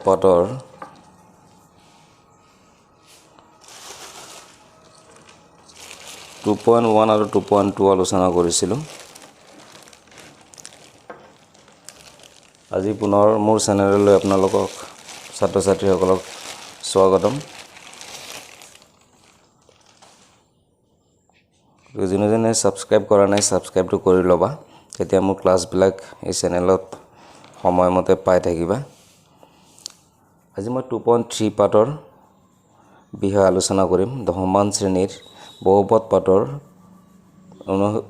পাঠৰ 2.1 আৰু 2.2 আলোচনা কৰিছিলোঁ। আজি পুনৰ মোৰ চেনেললৈ আপোনালোকক ছাত্ৰ ছাত্ৰীসকলক স্বাগতম। যোনে যোনে ছাবস্ক্ৰাইব কৰা নাই, ছাবস্ক্ৰাইবটো কৰি ল'বা, তেতিয়া মোৰ ক্লাছবিলাক এই চেনেলত সময়মতে পাই থাকিবা। আজি মই 2.3 পাঠৰ বিষয়ে আলোচনা কৰিম। দশমমান শ্ৰেণীৰ বহুপদ পাঠৰ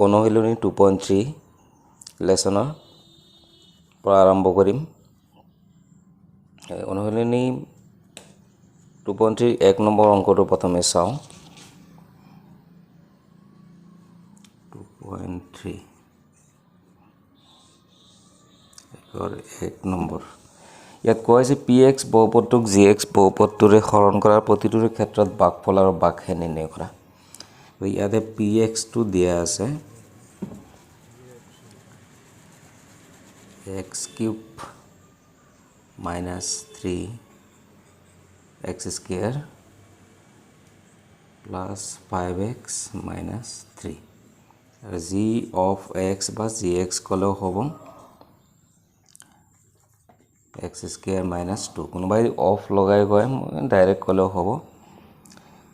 অনুশীলনী 2.3 লেচনৰ পৰা আৰম্ভ কৰিম। অনুশীলনী 2.3 1 নম্বৰ অংকটো প্ৰথমে চাওঁ। 2.3 1 নম্বৰ ইয়াত কোৱা হৈছে পি এক্স বহুপদটোক জি এক্স বহুপদটোৰে হৰণ কৰাৰ প্ৰতিটোৰ ক্ষেত্ৰত ভাগফল আৰু ভাগশেষ নিৰ্ণয় কৰা। ইয়াতে পি এক্সটো দিয়া আছে x cube minus 3 x square plus 5 x minus 3 আৰু জি অফ এক্স বা জি এক্স ক'লেও হ'ব এক্স স্কুৱেৰ মাইনাছ 2। কোনোবাই অফ লগাই কয়, ডাইৰেক্ট ক'লেও হ'ব।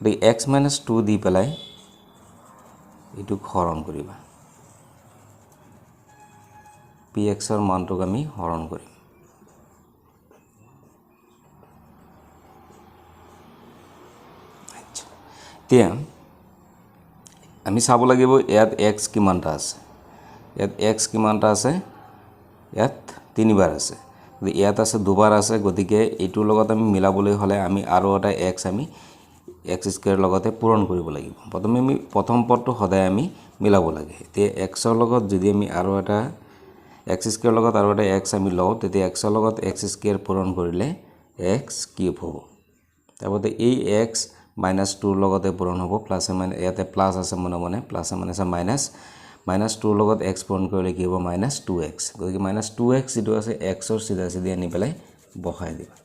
গতিকে এক্স মাইনাছ 2 দি পেলাই এইটোক হৰণ কৰিবা, পি এক্সৰ মানটোক আমি হৰণ কৰিম। আচ্ছা, এতিয়া আমি চাব লাগিব ইয়াত এক্স কিমানটা আছে। ইয়াত এক্স কিমানটা আছে? ইয়াত তিনিবাৰ আছে, ইয়াত আছে দুবাৰ আছে। গতিকে এইটোৰ লগত আমি মিলাবলৈ হ'লে আমি আৰু এটা এক্স আমি এক্স স্কুৱেৰ লগতে পূৰণ কৰিব লাগিব। প্ৰথমে আমি প্ৰথম পদটো সদায় আমি মিলাব লাগে। এতিয়া এক্সৰ লগত যদি আমি আৰু এটা এক্স স্কুৱেৰ লগত আৰু এটা এক্স আমি লওঁ, তেতিয়া এক্সৰ লগত এক্স স্কুৱেৰ পূৰণ কৰিলে এক্স কিউব হ'ব। তাৰপতে এই এক্স মাইনাছ 2ৰ লগতে পূৰণ হ'ব, প্লাছে মাইনাছ, ইয়াতে প্লাছ আছে মনে মনে, প্লাছে মাইনাছে মাইনাছ, মাইনাছ 2ৰ লগত এক্স পূৰণ কৰিলে কি হ'ব? Minus 2 x. গতিকে মাইনাছ 2 এক্স যিটো আছে এক্সৰ চিধা চিধি আনি পেলাই বহাই দিবা।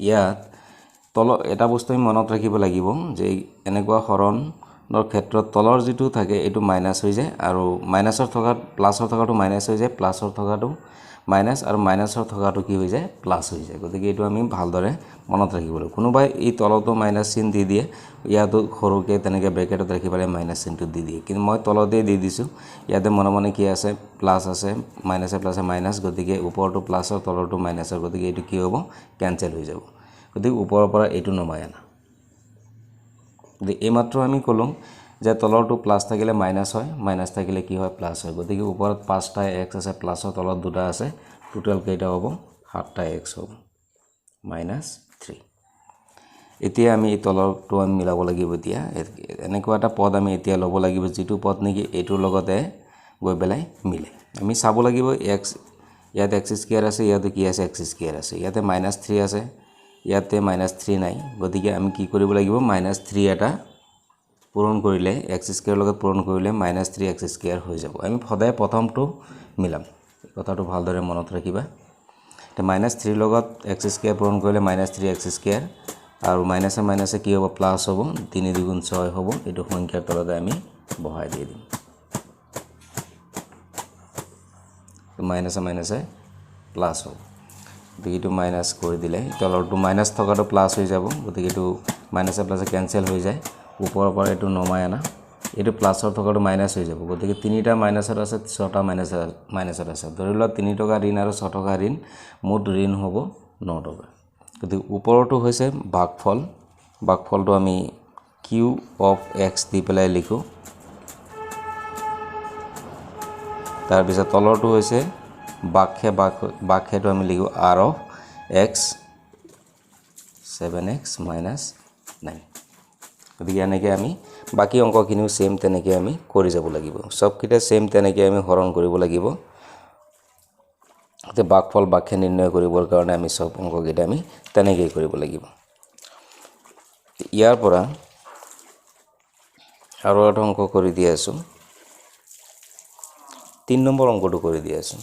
ইয়াত তলৰ এটা বস্তু আমি মনত ৰাখিব লাগিব যে এনেকুৱা হৰণৰ ক্ষেত্ৰত তলৰ যিটো থাকে এইটো মাইনাছ হৈ যায়, আৰু মাইনাছৰ থকা প্লাছৰ থকাটো মাইনাছ হৈ যায়, প্লাছৰ থকাটো মাইনাছ আৰু মাইনাছৰ থকাটো কি হৈ যায়? প্লাছ হৈ যায়। গতিকে এইটো আমি ভালদৰে মনত ৰাখিব লাগিব। কোনোবাই এই তলতো মাইনাছ চিন দি দিয়ে, ইয়াতো সৰুকৈ তেনেকৈ ব্ৰেকেটত ৰাখি পেলাই মাইনাছ চিনটো দি দিয়ে, কিন্তু মই তলতেই দি দিছোঁ। ইয়াতে মনে মনে কি আছে? প্লাছ আছে, মাইনাছে প্লাছে মাইনাছ, গতিকে ওপৰটো প্লাছৰ তলৰটো মাইনাছৰ, গতিকে এইটো কি হ'ব? কেঞ্চেল হৈ যাব। গতিকে ওপৰৰ পৰা এইটো নমাই আনা। গতিকে এইমাত্ৰ আমি ক'লোঁ যে তলৰটো প্লাছ থাকিলে মাইনাছ হয়, মাইনাছ থাকিলে কি হয়? প্লাছ হয়। গতিকে ওপৰত 5টা এক্স আছে, প্লাছৰ তলত 2টা আছে, টোটেল কেইটা হ'ব? 7টা এক্স হ'ব, মাইনাছ 3। এতিয়া আমি এই তলৰটো আমি মিলাব লাগিব। এতিয়া এনেকুৱা এটা পদ আমি এতিয়া ল'ব লাগিব যিটো পদ নেকি এইটোৰ লগতে গৈ পেলাই মিলে। আমি চাব লাগিব এক্স, ইয়াত এক্স স্কুৱেৰ আছে, ইয়াতো কি আছে? এক্স স্কুৱেৰ আছে, ইয়াতে মাইনাছ 3 আছে, ইয়াতে মাইনাছ 3 নাই। গতিকে আমি কি কৰিব লাগিব? মাইনাছ 3 এটা পূৰণ কৰিলে এক্স স্কুৱেৰৰ লগত পূৰণ কৰিলে মাইনাছ 3 এক্স স্কুৱেৰ হৈ যাব। আমি সদায় প্ৰথমটো মিলাম, কথাটো ভালদৰে মনত ৰাখিবা। এতিয়া মাইনাছ 3ৰ লগত এক্স স্কুৱেৰ পূৰণ কৰিলে মাইনাছ 3 এক্স স্কুৱেৰ, আৰু মাইনাছে মাইনাছে কি হ'ব? প্লাছ হ'ব, 3 দুগুণ 6 হ'ব। এইটো সংখ্যাৰ তলতে আমি বহাই দি দিম। মাইনাছে মাইনাছে প্লাছ হ'ব, গতিকে এইটো মাইনাছ কৰি দিলে তলৰটো মাইনাছ থকাটো প্লাছ হৈ যাব। গতিকে এইটো মাইনাছে প্লাছে কেঞ্চেল হৈ যায়। ওপৰৰ পৰা এইটো নমাই আনা, এইটো প্লাছৰ থকাটো মাইনাছ হৈ যাব। গতিকে 3টা মাইনাছত আছে, 6টা মাইনাছত আছে। ধৰি লোৱা 3 টকা ঋণ আৰু 6 টকা ঋণ, মুঠ ঋণ হ'ব 9 টকা। গতিকে ওপৰটো হৈছে ভাগফল, ভাগফলটো আমি কিউ অফ এক্স দি পেলাই লিখোঁ। তাৰপিছত তলৰটো হৈছে বাকহে, বাকহেটো আমি লিখোঁ R of x 7 x minus 9। গতিকে এনেকৈ আমি বাকী অংকখিনিও ছেইম তেনেকৈ আমি কৰি যাব লাগিব। চবকেইটা ছেইম তেনেকৈ আমি হৰণ কৰিব লাগিব। গতিকে ভাগফল বাকহে নিৰ্ণয় কৰিবৰ কাৰণে আমি চব অংককেইটা আমি তেনেকৈয়ে কৰিব লাগিব। ইয়াৰ পৰা আৰু এটা অংক কৰি দি আছোঁ, 3 নম্বৰ অংকটো কৰি দি আছোঁ।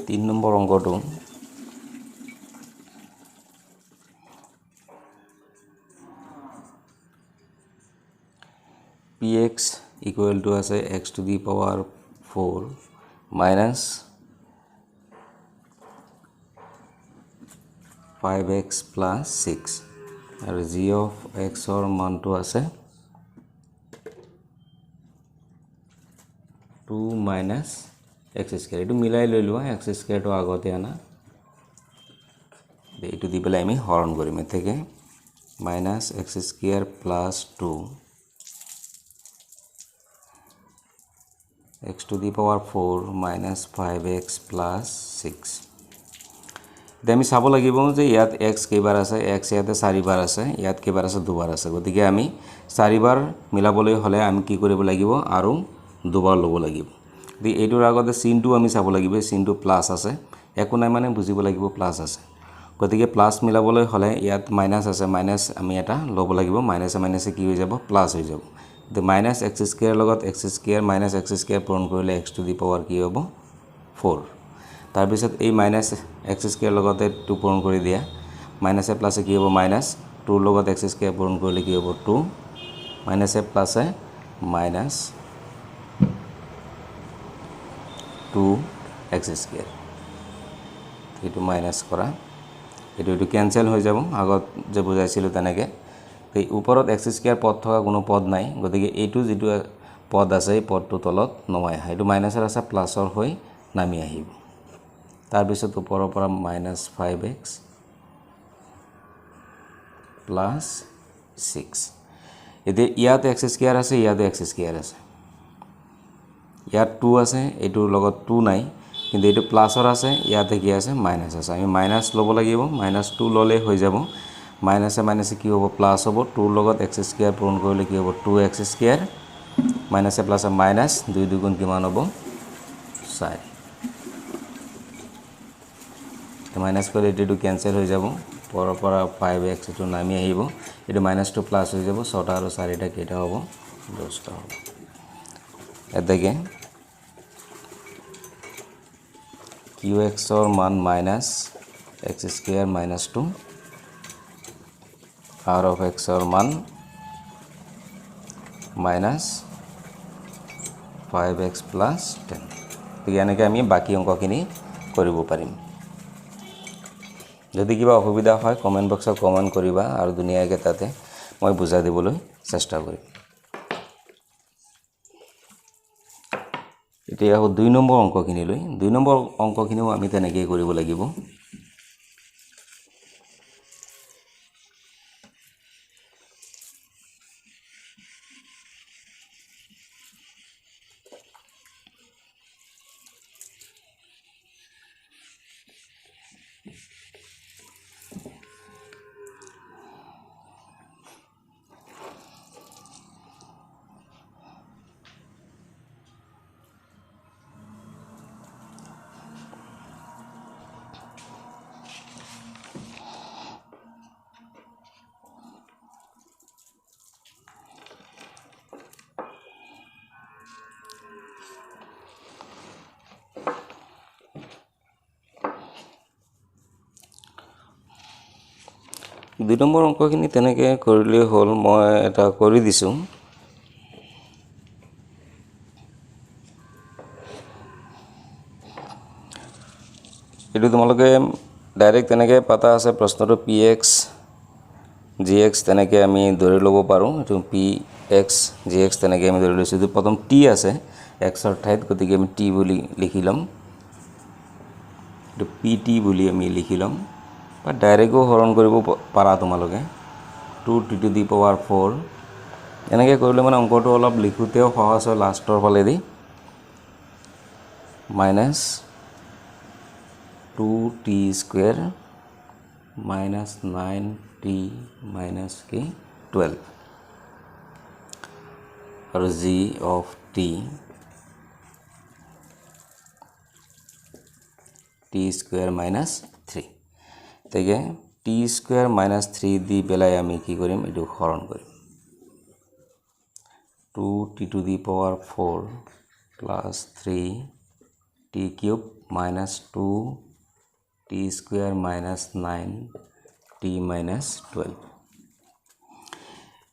3 নম্বৰ অংকটো পি এক্স ইকুৱেল টু আছে x to the power 4 minus 5x plus 6 আৰু জি অফ এক্সৰ মানটো আছে 2 মাইনাছ এক্স স্কুৱেৰ। এইটো মিলাই লৈ লোৱা, এক্স স্কুৱেৰটো আগতে আনা, এইটো দি পেলাই আমি হৰণ কৰিম। এতেকে minus x square plus 2 x to the power 4 minus 5x plus 6। এতিয়া আমি চাব লাগিব যে ইয়াত এক্স কেইবাৰ আছে, এক্স ইয়াতে চাৰিবাৰ আছে, ইয়াত কেইবাৰ আছে, দুবাৰ আছে। গতিকে আমি চাৰিবাৰ মিলাবলৈ হ'লে আমি কি কৰিব লাগিব, আৰু দুবাৰ ল'ব লাগিব। গতিকে এইটোৰ আগতে চিনটো আমি চাব লাগিব, চিনটো প্লাছ আছে, একো নাই মানে বুজিব লাগিব প্লাছ আছে। গতিকে প্লাছ মিলাবলৈ হ'লে ইয়াত মাইনাছ আছে, মাইনাছ আমি এটা ল'ব লাগিব, মাইনাছে মাইনাছে কি হৈ যাব, প্লাছ হৈ যাব। গতিকে মাইনাছ এক্স স্কুৱেৰ লগত x square minus x square পূৰণ কৰিলে এক্স টু the power কি হ'ব, 4। তাৰপিছত এই মাইনাছ এক্স স্কুৱেৰ লগতে 2 পূৰণ কৰি দিয়া, মাইনাছে প্লাছে কি হ'ব, মাইনাছ 2ৰ লগত এক্স স্কুৱেৰ পূৰণ কৰিলে কি হ'ব, 2, মাইনাছে প্লাছে মাইনাছ 2 এক্স স্কুৱেৰ। এইটো মাইনাছ কৰা, এইটো কেঞ্চেল হৈ যাব, আগত যে বুজাইছিলোঁ তেনেকৈ। এই ওপৰত এক্স স্কুৱেৰ পদ থকা কোনো পদ নাই, গতিকে এইটো যিটো পদ আছে এই পদটো তলত নমাই আহা, এইটো মাইনাছৰ আছে প্লাছৰ হৈ নামি আহিব। তাৰপিছত ওপৰৰ পৰা মাইনাছ 5x plus 6। এতিয়া ইয়াত এক্স স্কুৱেৰ আছে, ইয়াতো এক্স স্কুৱেৰ আছে, ইয়াত 2 আছে, এইটোৰ লগত 2 নাই, কিন্তু এইটো প্লাছৰ আছে, ইয়াতে কি আছে, মাইনাছ আছে। আমি মাইনাছ ল'ব লাগিব, মাইনাছ 2 ল'লেই হৈ যাব। মাইনাছে মাইনাছে কি হ'ব, প্লাছ হ'ব, 2ৰ লগত এক্স স্কুৱেৰ পূৰণ কৰিলে কি হ'ব, 2 এক্স স্কুৱেৰ, মাইনাছে প্লাছে মাইনাছ, 2 দুগুণ কিমান হ'ব, 4। মাইনাছ কৰিলে এইটো কেঞ্চেল হৈ যাব, ওপৰৰ পৰা 5x এইটো নামি আহিব, এইটো মাইনাছটো প্লাছ হৈ যাব, 6টা আৰু 4টা কেইটা হ'ব, 10টা হ'ব। এতেকে কিউ এক্সৰ মান minus x square minus 2, r of এক্সৰ মান মাইনাছ 5x plus 10। গতিকে এনেকৈ আমি বাকী অংকখিনি কৰিব পাৰিম। যদি কিবা অসুবিধা হয় কমেণ্ট বক্সত কমেণ্ট কৰিবা, আৰু ধুনীয়াকৈ তাতে মই বুজাই দিবলৈ চেষ্টা কৰিম। এতিয়া আহোঁ 2 নম্বৰ অংকখিনিলৈ। 2 নম্বৰ অংকখিনিও আমি তেনেকৈয়ে কৰিব লাগিব। 2 নম্বৰ অংকখিনি তেনেকৈ কৰিলেই হ'ল, মই এটা কৰি দিছোঁ। এইটো তোমালোকে ডাইৰেক্ট তেনেকৈ পাতা আছে প্ৰশ্নটো, পি এক্স জি এক্স তেনেকৈ আমি ধৰি ল'ব পাৰোঁ। এইটো পি এক্স জি এক্স তেনেকৈ আমি ধৰি লৈছোঁ। এইটো প্ৰথম টি আছে এক্সৰ ঠাইত, গতিকে আমি টি বুলি লিখি ল'ম, এইটো পি টি বুলি আমি লিখি ল'ম। বা ডাইৰেক্টো হৰণ কৰিব পাৰা তোমালোকে, 2 t to the power 4 এনেকৈ কৰিলে মানে অংকটো অলপ লিখোঁতেও সহজ হয় লাষ্টৰ ফালেদি। Minus 2 t square minus 9 t minus কি 12 আৰু g of t t square minus 3। গতিকে টি স্কুৱেৰ মাইনাছ 3 দি পেলাই আমি কি কৰিম, এইটো হৰণ কৰিম। 2 t to the power 4 plus 3 t cube Minus two t square minus nine t minus 12।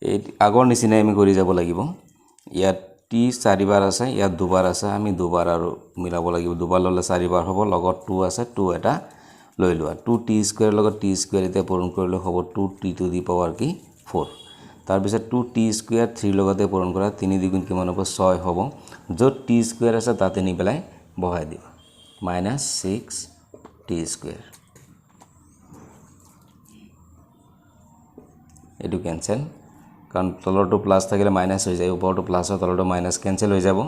এই আগৰ নিচিনাই আমি কৰি যাব লাগিব। ইয়াত টি চাৰিবাৰ আছে, ইয়াত দুবাৰ আছে, আমি দুবাৰ আৰু মিলাব লাগিব। দুবাৰ ল'লে চাৰিবাৰ হ'ব, লগত টু আছে, টু এটা লৈ লোৱা। টু টি স্কুৱেৰ লগত টি স্কুৱেৰ এতিয়া পূৰণ কৰিলে হ'ব two t to the power কি ফ'ৰ। তাৰপিছত টু টি স্কুৱেৰ থ্ৰীৰ লগতে পূৰণ কৰা, তিনি দুগুণ কিমান হ'ব, ছয় হ'ব। য'ত টি স্কুৱেৰ আছে তাতে নি পেলাই বহাই দিবা, মাইনাছ ছিক্স টি স্কুৱেৰ। এইটো কেঞ্চেল, কাৰণ তলৰটো প্লাছ থাকিলে মাইনাছ হৈ যায়, ওপৰটো প্লাছৰ তলৰটো মাইনাছ, কেঞ্চেল হৈ যাব।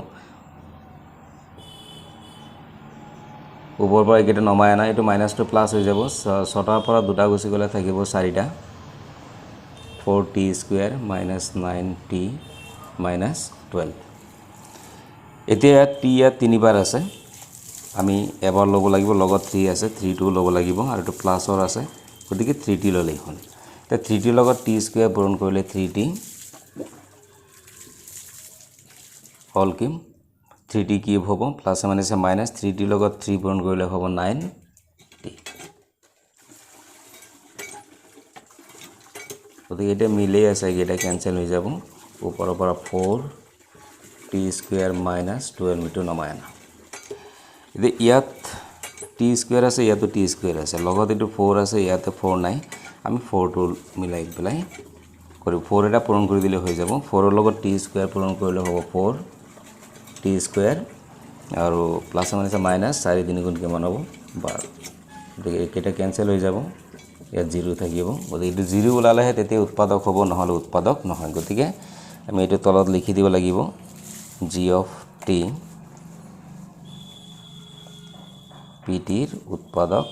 ওপৰৰ পৰা এইকেইটা নমাই আনা, এইটো মাইনাছটো প্লাছ হৈ যাব। ছটাৰ পৰা দুটা গুচি গ'লে থাকিব চাৰিটা, four t square minus nine t minus 12। এতিয়া ইয়াত টি ইয়াত তিনিবাৰ আছে, আমি এবাৰ ল'ব লাগিব, লগত থ্ৰী আছে, থ্ৰীটো ল'ব লাগিব, আৰু এইটো প্লাছৰ আছে, গতিকে থ্ৰী টি ল'লেই হ'ল। এতিয়া থ্ৰী টিৰ লগত টি স্কুৱেৰ পূৰণ কৰিলে থ্ৰী টি হ'ল কি থ্ৰী টি কিউব হ'ব, প্লাছে মাইনাছে মাইনাছ, থ্ৰী টিৰ লগত থ্ৰী পূৰণ কৰিলে হ'ব নাইন টি। গতিকে এতিয়া মিলেই আছে, এইকেইটা কেঞ্চেল হৈ যাব। ওপৰৰ পৰা ফ'ৰ টি স্কুৱেৰ মাইনাছ 12 এইটো নমাই আনা। এতিয়া ইয়াত টি স্কুৱেৰ আছে, ইয়াতো টি স্কুৱেৰ আছে, লগত এইটো ফ'ৰ আছে, ইয়াতে ফ'ৰ নাই, আমি ফ'ৰটো মিলাই পেলাই কৰিম। ফ'ৰ এটা পূৰণ কৰি দিলে হৈ যাব। ফ'ৰৰ লগত টি স্কুৱেৰ পূৰণ কৰিলে হ'ব ফ'ৰ টি স্কুৱেৰ, আৰু প্লাছ মাইনাছে মাইনাছ, চাৰি তিনি গুণ কিমান হ'ব, বাৰ। গতিকে এইকেইটা কেঞ্চেল হৈ যাব, ইয়াত জিৰ' থাকিব। গতিকে এইটো জিৰ' ওলালেহে তেতিয়া উৎপাদক হ'ব, নহ'লে উৎপাদক নহয়। গতিকে আমি এইটো তলত লিখি দিব লাগিব, জি অফ টি পি টিৰ উৎপাদক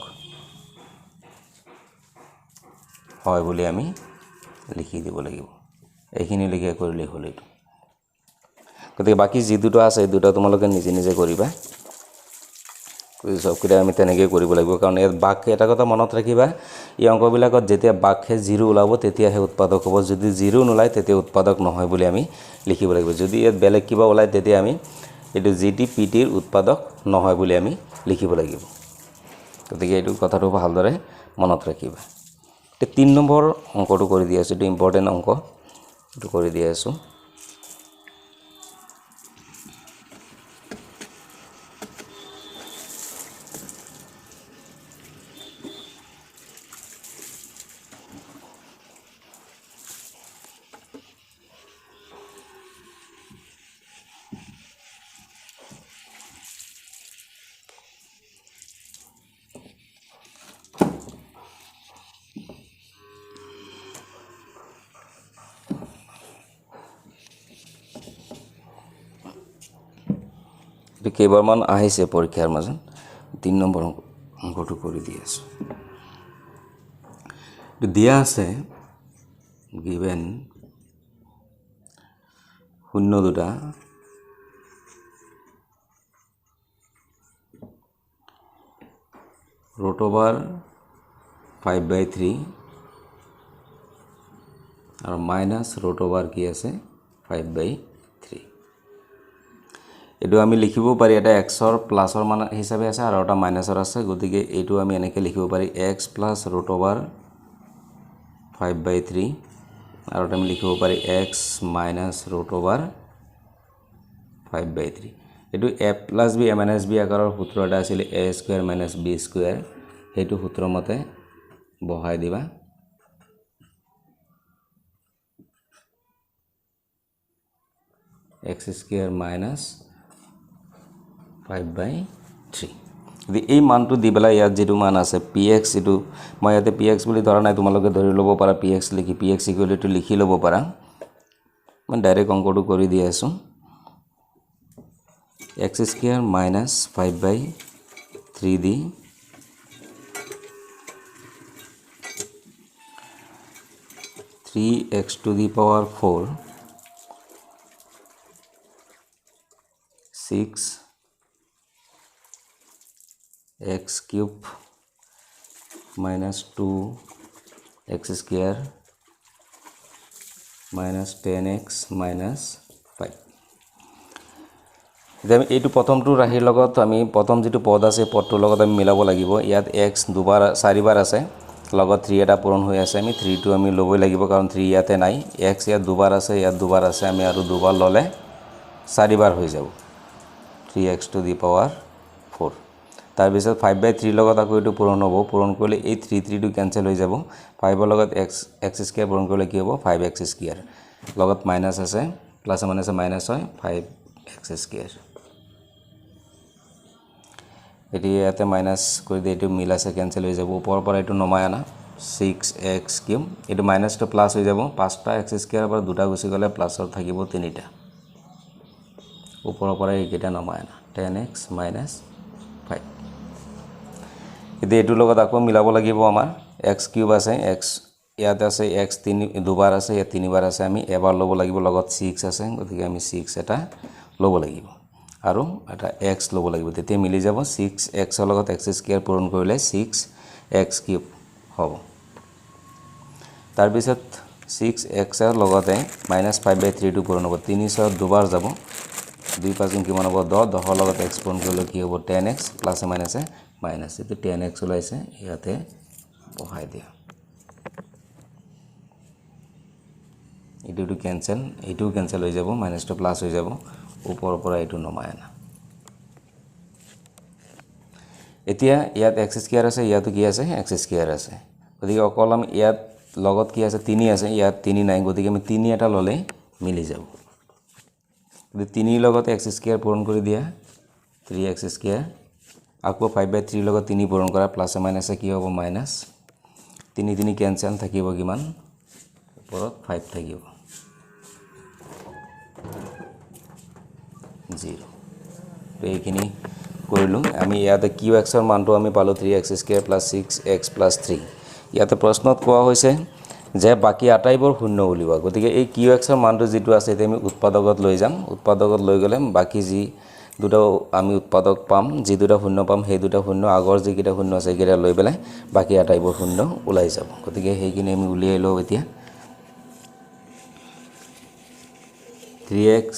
হয় বুলি আমি লিখি দিব লাগিব। এইখিনি লিখি কৰিলেই হ'ল এইটো। গতিকে বাকী যি দুটা আছে এই দুটা তোমালোকে নিজে নিজে কৰিবা। চবকেইটা আমি তেনেকৈয়ে কৰিব লাগিব, কাৰণ ইয়াত বাক এটা কথা মনত ৰাখিবা, এই অংকবিলাকত যেতিয়া বাকহে জিৰ' ওলাব তেতিয়াহে উৎপাদক হ'ব, যদি জিৰ' নোলায় তেতিয়া উৎপাদক নহয় বুলি আমি লিখিব লাগিব। যদি ইয়াত বেলেগ কিবা ওলায় তেতিয়া আমি এইটো জি টি পি টিৰ উৎপাদক নহয় বুলি আমি লিখিব লাগিব। গতিকে এইটো কথাটো ভালদৰে মনত ৰাখিবা। এতিয়া 3 নম্বৰ অংকটো কৰি দি আছোঁ, এইটো ইম্পৰ্টেণ্ট অংক, এইটো কৰি দি আছোঁ। কেইবাৰমান আহিছে পৰীক্ষাৰ মাজত। 3 নম্বৰ অংকটো কৰি দি আছোঁ। দিয়া আছে গিভেন শূন্য দুটা ৰুট অভাৰ 5/3 আৰু মাইনাছ ৰুট অভাৰ কি আছে 5/3। এইটো আমি লিখিব পাৰি, এটা এক্সৰ প্লাছৰ মান হিচাপে আছে আৰু এটা মাইনাছৰ আছে, গতিকে এইটো আমি এনেকৈ লিখিব পাৰি এক্স প্লাছ ৰুট অভাৰ 5/3 আৰু এটা আমি লিখিব পাৰি এক্স মাইনাছ ৰুট অভাৰ 5/3। এইটো a plus b a minus b আকাৰৰ সূত্ৰ এটা আছিলে a square minus b square, সেইটো সূত্ৰ মতে বহাই দিবা। X square minus 5/3। যদি এই মানটো দি পেলাই ইয়াত যিটো মান আছে পি এক্স, এইটো মই ইয়াতে পি এক্স বুলি ধৰা নাই, তোমালোকে ধৰি ল'ব পাৰা পি এক্স লিখি পি এক্স ইকুৱেল লিখি ল'ব পাৰা। মই ডাইৰেক্ট অংকটো কৰি দি আছোঁ। X square minus 5/3 the three x to the power 4 6 x cube minus 2 x square minus 10 x minus 5। এতিয়া আমি এইটো প্ৰথমটো ৰাশিৰ লগত আমি প্ৰথম যিটো পদ আছে পদটোৰ লগত আমি মিলাব লাগিব। ইয়াত এক্স দুবাৰ চাৰিবাৰ আছে, লগত থ্ৰী এটা পূৰণ হৈ আছে, আমি থ্ৰীটো আমি ল'বই লাগিব কাৰণ থ্ৰী ইয়াতে নাই। এক্স ইয়াত দুবাৰ আছে, ইয়াত দুবাৰ আছে, আমি আৰু দুবাৰ ল'লে চাৰিবাৰ হৈ যাব, three x to the power four. তাৰপিছত ফাইভ বাই থ্ৰীৰ লগত আকৌ এইটো পূৰণ হ'ব, পূৰণ কৰিলে এই থ্ৰী থ্ৰীটো কেঞ্চেল হৈ যাব। ফাইভৰ লগত এক্স এক্স স্কুৱেৰ পূৰণ কৰিলে কি হ'ব, ফাইভ এক্স স্কুৱেৰ, লগত মাইনাছ আছে, প্লাছে মাইনাছে মাইনাছ হয়, ফাইভ এক্স স্কুৱেৰ। এতিয়া ইয়াতে মাইনাছ কৰি দিয়ে, এইটো মিল আছে কেঞ্চেল হৈ যাব। ওপৰৰ পৰা এইটো নমাই আনা, ছিক্স এক্স কিউব, এইটো মাইনাছটো প্লাছ হৈ যাব, পাঁচটা এক্স স্কুৱেৰৰ পৰা দুটা গুচি গ'লে প্লাছত থাকিব তিনিটা, ওপৰৰ পৰা এইকেইটা নমাই আনা, টেন এক্স মাইনাছ ফাইভ। এতিয়া এইটোৰ লগত আকৌ মিলাব লাগিব, আমাৰ এক্স কিউব আছে, এক্স ইয়াত আছে, এক্স তিনি দুবাৰ আছে, ইয়াত তিনিবাৰ আছে, আমি এবাৰ ল'ব লাগিব, লগত ছিক্স আছে, গতিকে আমি ছিক্স এটা ল'ব লাগিব আৰু এটা এক্স ল'ব লাগিব, তেতিয়া মিলি যাব। ছিক্স এক্সৰ লগত এক্স স্কুৱেৰ পূৰণ কৰিলে ছিক্স এক্স কিউব হ'ব। তাৰপিছত ছিক্স এক্সৰ লগতে মাইনাছ ফাইভ বাই থ্ৰীটো পূৰণ হ'ব, তিনি ছয়ত দুবাৰ যাব, দুই পাঁচ গুণ কিমান হ'ব দহ, দহৰ লগত এক্স পূৰণ কৰিলে কি হ'ব টেন এক্স, প্লাছে মাইনাছে মাইনাছ, এইটো টেন এক্স ওলাইছে, ইয়াতে বহাই দিয়া। এইটোতো কেঞ্চেল, এইটোও কেঞ্চেল হৈ যাব, মাইনাছটো প্লাছ হৈ যাব, ওপৰৰ পৰা এইটো নমাই আনা। এতিয়া ইয়াত এক্স স্কুৱেৰ আছে, ইয়াতো কি আছে এক্স স্কুৱেৰ আছে, গতিকে অকল আমি ইয়াত লগত কি আছে তিনি আছে, ইয়াত তিনি নাই, গতিকে আমি তিনি এটা ল'লে মিলি যাব। গতিকে তিনিৰ লগত এক্স স্কুৱেৰ পূৰণ কৰি দিয়া, থ্ৰী এক্স স্কুৱেৰ, আকৌ ফাইভ বাই থ্ৰীৰ লগত তিনি পূৰণ কৰা, প্লাছে মাইনাছে কি হ'ব মাইনাছ, তিনি তিনি কেঞ্চেল, থাকিব কিমান ওপৰত ফাইভ থাকিব, জিৰ'। তো এইখিনি কৰিলোঁ আমি। ইয়াতে কিউ এক্সৰ মানটো আমি পালোঁ three x square plus six x plus three. ইয়াতে প্ৰশ্নত কোৱা হৈছে যে বাকী আটাইবোৰ শূন্য উলিওৱা, গতিকে এই কিউ এক্সৰ মানটো যিটো আছে এতিয়া আমি উৎপাদকত লৈ যাম। উৎপাদকত লৈ গ'লে বাকী যি দুটা আমি উৎপাদক পাম, যি দুটা শূন্য পাম, সেই দুটা শূন্য আগৰ যিকেইটা শূন্য আছে সেইকেইটা লৈ পেলাই বাকী আটাইবোৰ শূন্য ওলাই যাব। গতিকে সেইখিনি আমি উলিয়াই লওঁ এতিয়া। Three x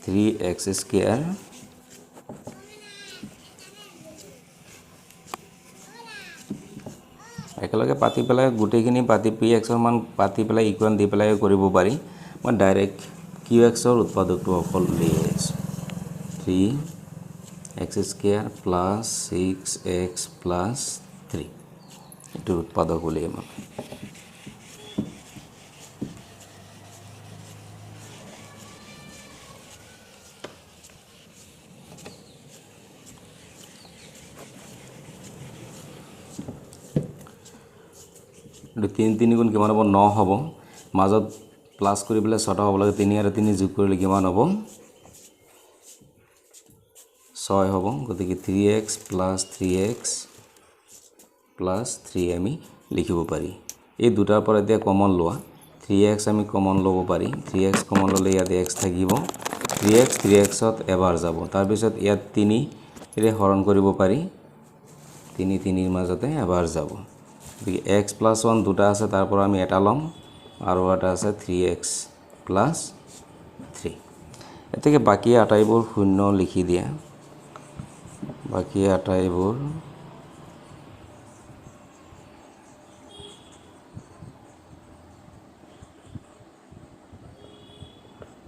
three x square একেলগে পাতি পেলাই গোটেইখিনি পাতি পি এক্সৰ মান পাতি পেলাই ইকুৱেল দি পেলাই কৰিব পাৰি। মই ডাইৰেক্ট কিউ এক্সৰ উৎপাদকটো অকল উলিয়াই আছোঁ, three x square plus six x plus three, এইটোৰ উৎপাদক উলিয়াম আমি। তিনি তিনি গুণ কিমান হ'ব ন হ'ব, মাজত প্লাছ কৰি পেলাই ছটা হ'ব লাগে, তিনি আৰু তিনি যোগ কৰিলে কিমান হ'ব ছয় হ'ব, গতিকে three x plus three x plus three আমি লিখিব পাৰি। এই দুটাৰ পৰা এতিয়া কমন লোৱা, থ্ৰী এক্স আমি কমন ল'ব পাৰি, থ্ৰী এক্স কমন ল'লে ইয়াত এক্স থাকিব, থ্ৰী এক্স থ্ৰী এক্সত এবাৰ যাব, তাৰপিছত ইয়াত তিনিৰে হৰণ কৰিব পাৰি, তিনি তিনিৰ মাজতে এবাৰ যাব, গতিকে এক্স প্লাছ ওৱান দুটা আছে, তাৰ পৰা আমি এটা ল'ম আৰু এটা আছে থ্ৰী এক্স প্লাছ থ্ৰী। এতেকে বাকী আটাইবোৰ শূন্য লিখি দিয়া, বাকী আটাইবোৰ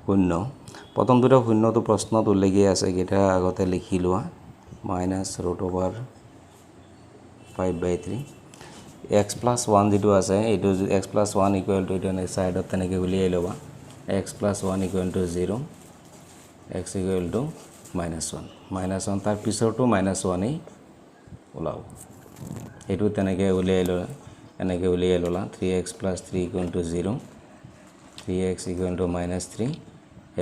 শূন্য। প্ৰথম দুটা শূন্যটো প্ৰশ্নত উল্লেখেই আছে, কেইটা আগতে লিখি লোৱা, minus root over five by three, x plus one যিটো আছে এইটো x plus one equal to এইটো ছাইডত তেনেকৈ উলিয়াই ল'বা, x plus one equal to zero', x equal to minus one, minus one তাৰ পিছৰটো মাইনাছ ওৱানেই ওলাব, এইটো তেনেকৈ উলিয়াই ল'লা, এনেকৈ উলিয়াই ল'লা, three x plus three equal to zero', three x equal to minus three,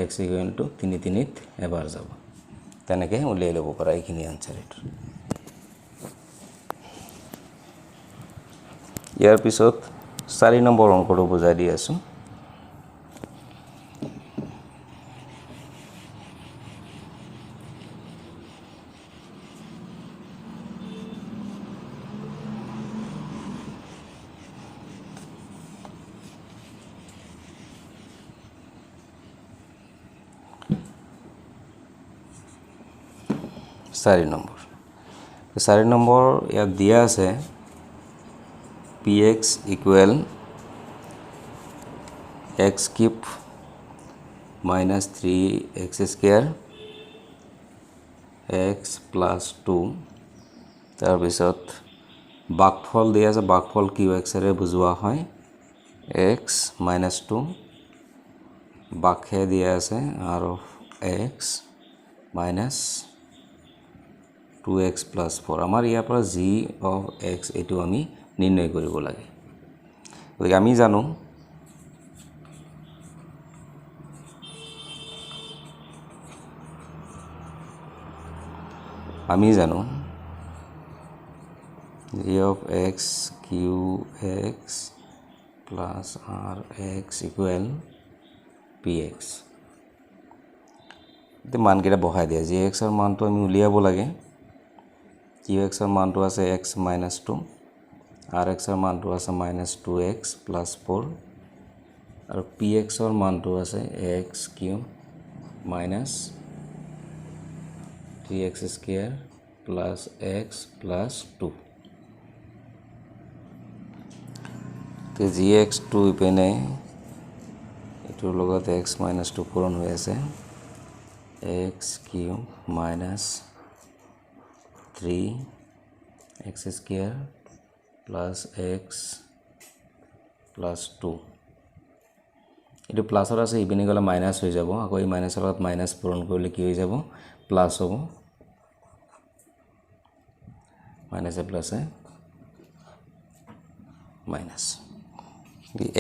x equal to তিনি তিনিত এবাৰ যাব, তেনেকৈ উলিয়াই ল'ব পাৰা এইখিনি আনচাৰ এইটো। ইয়াৰ পিছত 4 নম্বৰ অংকটো বুজাই দি আছোঁ। 4 নম্বৰ। 4 নম্বৰ ইয়াত দিয়া আছে P X equal X cube minus three X square X plus two, তাৰপিছত বাকফল দিয়া আছে, বাকফল কিউ এক্সেৰে বুজোৱা হয়, এক্স মাইনাছ টু বাকহে দিয়া আছে আৰু X minus two X plus four. আমাৰ ইয়াৰ পৰা জি অফ এক্স এইটো আমি নিৰ্ণয় কৰিব লাগে। গতিকে আমি জানো G of X Q X plus R X equal P X. এতিয়া মানকেইটা বহাই দিয়া, জি এক্সৰ মানটো আমি উলিয়াব লাগে, কিউ এক্সৰ মানটো আছে এক্স মাইনাছ টু, আৰ এক্সৰ মানটো আছে minus two X plus four, আৰু পি এক্সৰ মানটো আছে X cube minus three X square plus X plus two. G X two ইপিনে এইটোৰ লগত এক্স মাইনাছ টু পূৰণ হৈ আছে, X cube minus three X square plus X plus two. এইটো প্লাছত আছে, ইপিনে গ'লে মাইনাছ হৈ যাব, আকৌ এই মাইনাছৰ লগত মাইনাছ পূৰণ কৰিলে কি হৈ যাব, প্লাছ হ'ব, মাইনাছে প্লাছে মাইনাছ।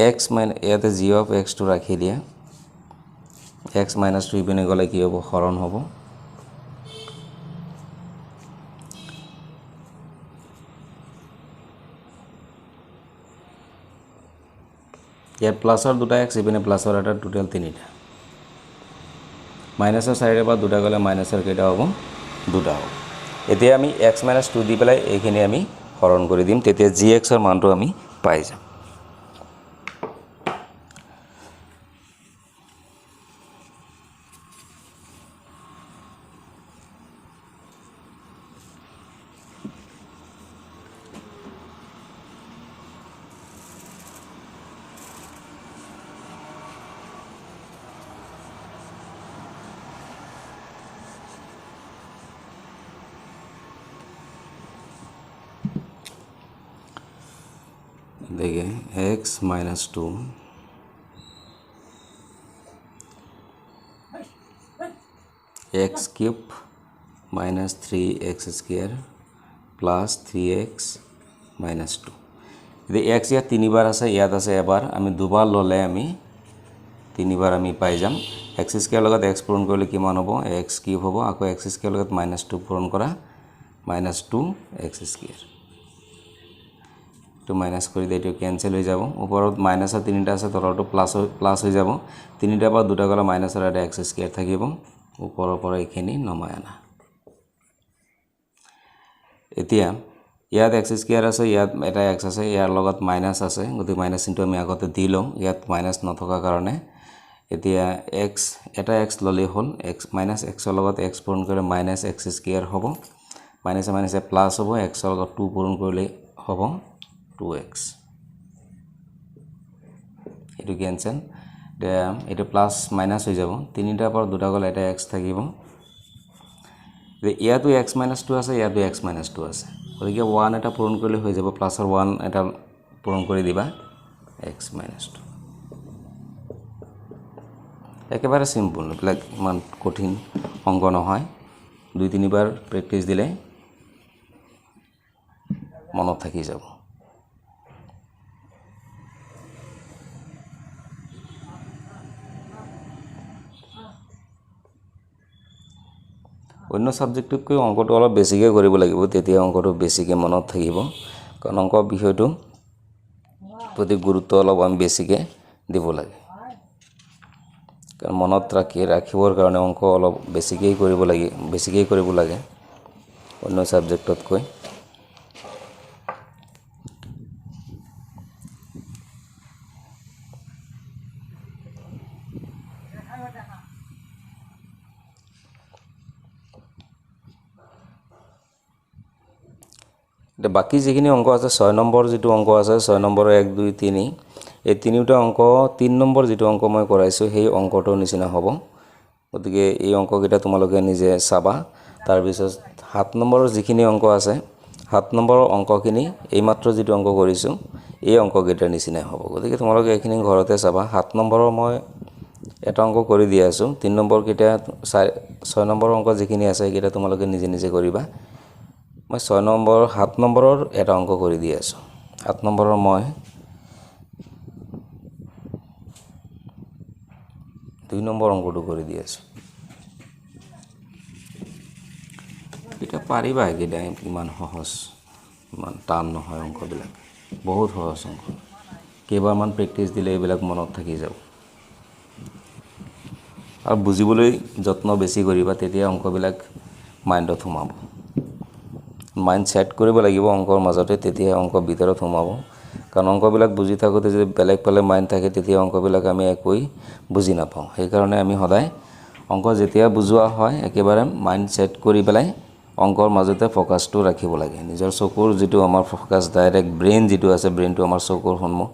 এক্স মাইনাছ ইয়াতে জি অফ এক্সটো ৰাখি দিয়া, এক্স মাইনাছ টু ইপিনে গ'লে কি হ'ব, হৰণ হ'ব, ইয়াত প্লাছৰ দুটা এক্স ইপিনে প্লাছৰ এটা, টোটেল তিনিটা, মাইনাছৰ চাৰিটাৰ পৰা দুটা গ'লে মাইনাছৰ কেইটা হ'ব, দুটা হ'ব। এতিয়া আমি এক্স মাইনাছ টু দি পেলাই এইখিনি আমি হৰণ কৰি দিম, তেতিয়া জি এক্সৰ মানটো আমি পাই যাম। देखिए X minus two X cube minus three X square plus three X minus two. এতিয়া এক্স ইয়াত তিনিবাৰ আছে, ইয়াত আছে এবাৰ, আমি দুবাৰ ল'লে আমি তিনিবাৰ আমি পাই যাম। এক্স স্কুৱেৰ লগত এক্স পূৰণ কৰিলে কিমান হ'ব, এক্স কিউব হ'ব, আকৌ এক্স স্কুৱেৰ লগত মাইনাছ টু পূৰণ কৰা মাইনাছ টু এক্স স্কুৱেৰ, এইটো মাইনাছ কৰি দিয়ে, এইটো কেঞ্চেল হৈ যাব। ওপৰত মাইনাছৰ তিনিটা আছে, তলৰটো প্লাছ হৈ যাব, তিনিটাৰ পৰা দুটা গ'লে মাইনাছৰ এটা এক্স স্কুৱেৰ থাকিব, ওপৰৰ পৰা এইখিনি নমাই আনা। এতিয়া ইয়াত এক্স স্কুৱেৰ আছে, ইয়াত এটা এক্স আছে, ইয়াৰ লগত মাইনাছ আছে, গতিকে মাইনাছ চিনটো আমি আগতে দি লওঁ, ইয়াত মাইনাছ নথকাৰ কাৰণে। এতিয়া এক্স এটা এক্স ল'লেই হ'ল, এক্স মাইনাছ এক্সৰ লগত এক্স পূৰণ কৰিলে মাইনাছ এক্স স্কুৱেৰ হ'ব, মাইনাছে মাইনাছে প্লাছ হ'ব, এক্সৰ লগত টু পূৰণ কৰিলে হ'ব টু এক্স, এইটো কেঞ্চেল। এতিয়া এইটো প্লাছ মাইনাছ হৈ যাব, তিনিটাৰ পৰা দুটা গ'লে এটা এক্স থাকিব। ইয়াতো এক্স মাইনাছ টু আছে, ইয়াতো এক্স মাইনাছ টু আছে, গতিকে ওৱান এটা পূৰণ কৰিলে হৈ যাব, প্লাছৰ ওৱান এটা পূৰণ কৰি দিবা এক্স মাইনাছ টু। একেবাৰে চিম্পুল, এইবিলাক ইমান কঠিন অংক নহয়, দুই তিনিবাৰ প্ৰেক্টিচ দিলে মনত থাকি যাব। অন্য ছাবজেক্টতকৈ অংকটো অলপ বেছিকৈ কৰিব লাগিব, তেতিয়া অংকটো বেছিকৈ মনত থাকিব, কাৰণ অংক বিষয়টো প্ৰতি গুৰুত্ব অলপ আমি বেছিকৈ দিব লাগে, কাৰণ মনত ৰাখিবৰ কাৰণে অংক অলপ বেছিকৈ কৰিব লাগে, বেছিকৈ কৰিব লাগে অন্য ছাবজেক্টতকৈ। এতিয়া বাকী যিখিনি অংক আছে, 6 নম্বৰ যিটো অংক আছে, 6 নম্বৰৰ 1, 2, 3, এই তিনিওটা অংক 3 নম্বৰ যিটো অংক মই কৰাইছোঁ সেই অংকটোৰ নিচিনা হ'ব। গতিকে এই অংককেইটা তোমালোকে নিজে চাবা। তাৰপিছত 7 নম্বৰৰ যিখিনি অংক আছে, 7 নম্বৰৰ অংকখিনি এইমাত্ৰ যিটো অংক কৰিছোঁ এই অংককেইটাৰ নিচিনাই হ'ব। গতিকে তোমালোকে এইখিনি ঘৰতে চাবা। 7 নম্বৰৰ মই এটা অংক কৰি দি আছোঁ, 3 নম্বৰকেইটা 6 নম্বৰৰ অংক যিখিনি আছে সেইকেইটা তোমালোকে নিজে নিজে কৰিবা। মই 6 নম্বৰ 7 নম্বৰৰ এটা অংক কৰি দি আছোঁ। 7 নম্বৰৰ মই 2 নম্বৰ অংকটো কৰি দি আছোঁ। এতিয়া পাৰিবা, এইকেইটা ইমান সহজ, ইমান টান নহয় অংকবিলাক, বহুত সহজ অংক। কেইবাৰমান প্ৰেক্টিচ দিলে এইবিলাক মনত থাকি যাব। আৰু বুজিবলৈ যত্ন বেছি কৰিবা, তেতিয়া অংকবিলাক মাইণ্ডত সোমাব। মাইণ্ড ছেট কৰিব লাগিব অংকৰ মাজতে, তেতিয়া অংক ভিতৰত সোমাব। কাৰণ অংকবিলাক বুজি থাকোঁতে যদি বেলেগ ফালে মাইণ্ড থাকে তেতিয়া অংকবিলাক আমি একোৱেই বুজি নাপাওঁ। সেইকাৰণে আমি সদায় অংক যেতিয়া বুজোৱা হয় একেবাৰে মাইণ্ড ছেট কৰি পেলাই অংকৰ মাজতে ফ'কাছটো ৰাখিব লাগে। নিজৰ চকুৰ যিটো আমাৰ ফ'কাছ, ডাইৰেক্ট ব্ৰেইন যিটো আছে, ব্ৰেইনটো আমাৰ চকুৰ সন্মুখ,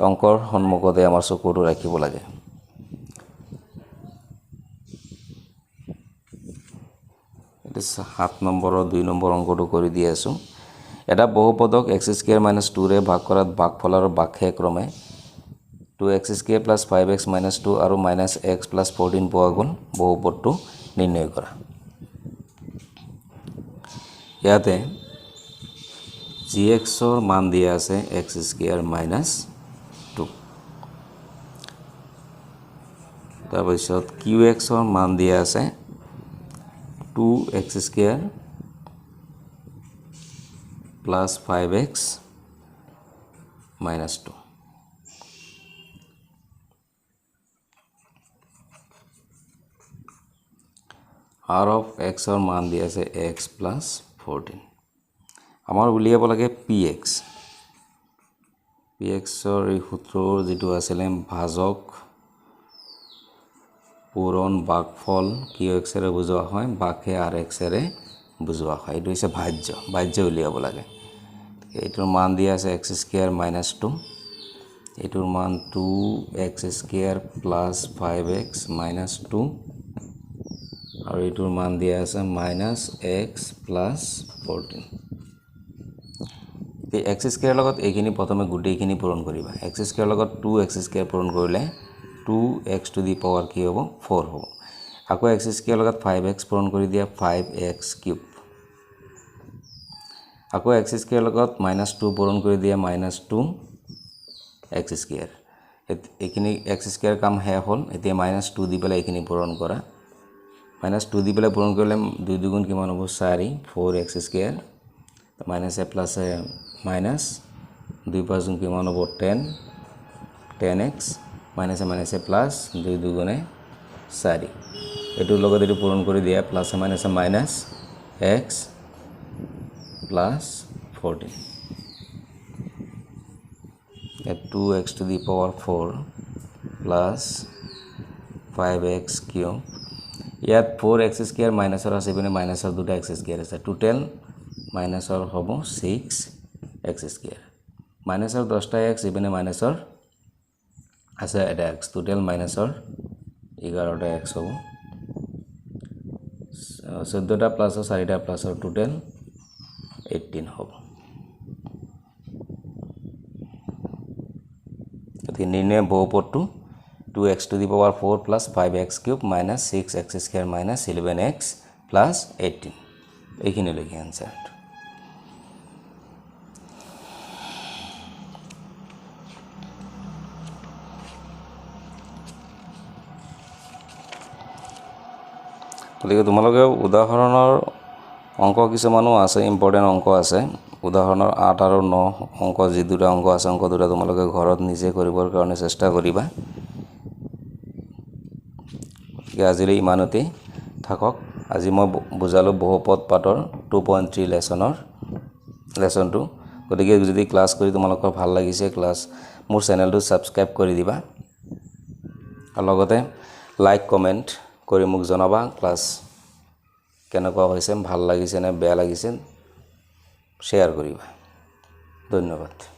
অংকৰ সন্মুখতে আমাৰ চকুটো ৰাখিব লাগে। এইটো 7 নম্বৰৰ 2 নম্বৰ অংকটো কৰি দি আছোঁ। এটা বহুপদক এক্স স্কুৱেৰ মাইনাছ টুৰে ভাগ কৰাত ভাগফল আৰু ভাগশেষ ক্ৰমে two x square plus five x minus two আৰু মাইনাছ এক্স প্লাছ ফ'ৰটিন পোৱা গ'ল। বহুপদটো নিৰ্ণয় কৰা। ইয়াতে জি এক্সৰ মান দিয়া আছে এক্স স্কুৱেৰ মাইনাছ টু, তাৰপিছত কিউ এক্সৰ মান দিয়া আছে two x square plus five x minus two. R of এক্সৰ মান দিয়া আছে এক্স প্লাছ ফ'ৰটিন। আমাৰ উলিয়াব লাগে পি এক্স। পি এক্সৰ এই সূত্ৰ যিটো আছিলে ভাজক পূৰণ ভাগফল কিউ এক্সেৰে বুজোৱা হয়, ভাগহে আৰ এক্সেৰে বুজোৱা হয়। এইটো হৈছে ভাজ্য, ভাজ্য উলিয়াব লাগে। এইটোৰ মান দিয়া আছে এক্স স্কুৱেৰ মাইনাছ টু, এইটোৰ মান two x square plus five x minus two, আৰু এইটোৰ মান দিয়া আছে মাইনাছ এক্স প্লাছ ফ'ৰটিন। এই এক্স স্কুৱেৰৰ লগত এইখিনি প্ৰথমে গোটেইখিনি পূৰণ কৰিবা। এক্স স্কুৱেৰৰ লগত টু এক্স স্কুৱেৰ পূৰণ কৰিলে two x to the power কি হ'ব, ফ'ৰ হ'ব। আকৌ এক্স স্কুৱেৰৰ লগত ফাইভ এক্স পূৰণ কৰি দিয়া ফাইভ এক্স কিউব। আকৌ এক্স স্কুৱেৰৰ লগত মাইনাছ টু পূৰণ কৰি দিয়া মাইনাছ টু এক্স স্কুৱেৰ। এইখিনি এক্স স্কুৱেৰ কাম শেষ হ'ল। এতিয়া মাইনাছ টু দি পেলাই এইখিনি পূৰণ কৰা। মাইনাছ টু দি পেলাই পূৰণ কৰিলে দুই দুগুণ কিমান হ'ব, চাৰি, four x square minus A plus A minus দুই পাঁচ গুণ কিমান হ'ব, ten, ten x minus a minus a plus দুই দুগুণে চাৰি। এইটোৰ লগত এইটো পূৰণ কৰি দিয়া plus A minus a minus x plus 14। Two x to the power four plus five x cube. ইয়াত ফ'ৰ এক্স স্কুৱেৰ মাইনাছৰ আছে, ইপিনে মাইনাছৰ দুটা এক্স স্কুৱেৰ আছে, টোটেল মাইনাছৰ হ'ব ছিক্স এক্স স্কুৱেৰ। মাইনাছৰ দহটা এক্স, ইপিনে মাইনাছৰ আছে এটা এক্স, টোটেল মাইনাছৰ 11টা এক্স হ'ব। 14টা প্লাছৰ 4টা প্লাছৰ টোটেল 18 হ'ব। গতিকে নিৰ্ণয় বহুপদটো two x to the power four plus five x cube minus six x square minus eleven x plus 18, এইখিনিলৈকে এনচাৰটো। গতিকে তোমালোকে উদাহৰণৰ অংক কিছুমানো আছে, ইম্পৰ্টেণ্ট অংক আছে। উদাহৰণৰ 8 আৰু 9 অংক, যি দুটা অংক আছে, অংক দুটা তোমালোকে ঘৰত নিজে কৰিবৰ কাৰণে চেষ্টা কৰিবা। গতিকে আজিলৈ ইমানতেই থাকক। আজি মই বুজালোঁ বহুপদ পাঠৰ 2.3 লেচনটো। গতিকে যদি ক্লাছ কৰি তোমালোকৰ ভাল লাগিছে, ক্লাছ মোৰ চেনেলটো ছাবস্ক্ৰাইব কৰি দিবা আৰু লগতে লাইক কমেণ্ট কৰি মোক জনাবা ক্লাছ কেনেকুৱা হৈছে, ভাল লাগিছে নে বেয়া লাগিছে। শ্বেয়াৰ কৰিবা। ধন্যবাদ।